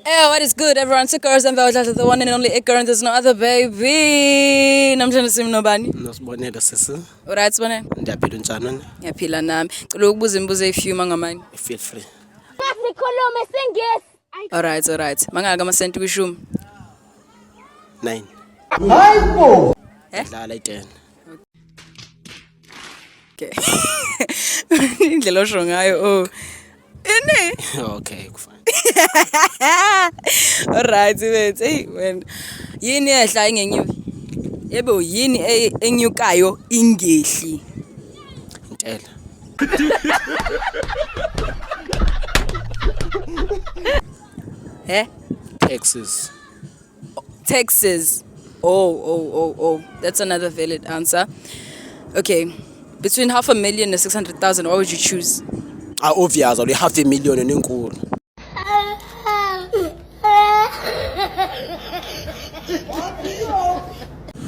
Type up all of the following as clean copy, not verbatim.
Hey, what is good, everyone? It's girls and Dladla, the one and only Iker, and there's no other baby. Namhlanje simnobani? Nosibonelo sisi. Alright, Sibonelo. Ndiyaphila, unjani? Ngiyaphila nami. Cela ukubuza imibuzo eyi-few mangamani. Feel free. Sikhulume isiNgisi. Alright. Mangaka amasenti kwishumi? 9. Hayibo! Eh? Dlala i-10. Okay. Indlela osho ngayo, oh. Ini? Okay, kufine. Alright, wethu. Hey, wena. Yini ehla ingenyuki? Yebo, yini enyukayo ingehli? Intela. Eh? Taxes. Taxes. Oh. That's another valid answer. Okay. Between half a million and 600,000, what would you choose? Ah, obvious, awuli half a million nenkulu.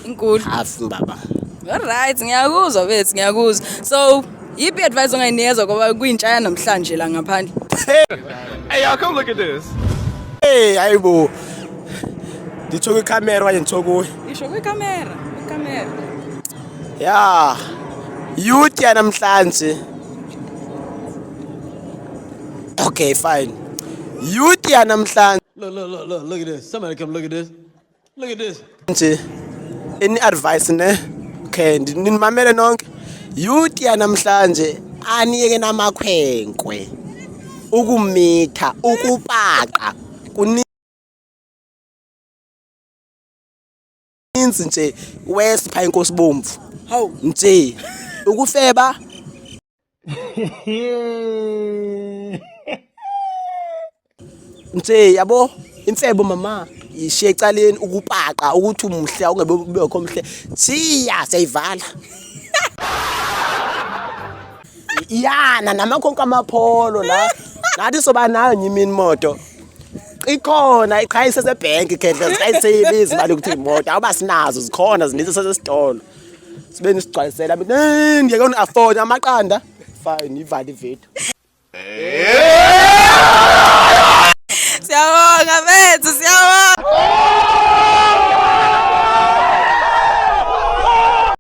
Inkulu. Half baba. Alright, ngiyakuzwa bethu, ngiyakuzwa. So, yiphi advice ongayinikeza ngoba kuyintsha yanamhlanje la ngaphandle? Hey, y'all, come look at this. Hey, hayibo. Nditsho kwikhamera okanye nditsho kuwe? Isho kwikhamera, kwikhamera. Ya. Youth yanamhlanje. Okay, fine. Youth yanamhlanje. Look, look, look, look, look at this. Somebody come look at this. Look at this. Nje any advice ne? Okay, ninimamele nonke. Youth yanamhlanje aniyeke namakhwenkwe. Ukumitha, ukupaqa. Kuninzi nje west pha inkosi bomvu. Hawu. Nje ukufeba nje yabo imfebo mama ishiye ecaleni ukupaqa ukuthi umuhle ungebe ubekho mhle thiya siyayivala yana namakhonko amapholo la nathi soba nayo nye imini imoto ikhona iqha isesebhenki khehle siyayisebenzi imali yokuthi imoto awuba sinazo zikhona zininzi sesesitolo sibe nisigcwalisela ndiyeke uni-afford amaqanda fine ivale ividiyo.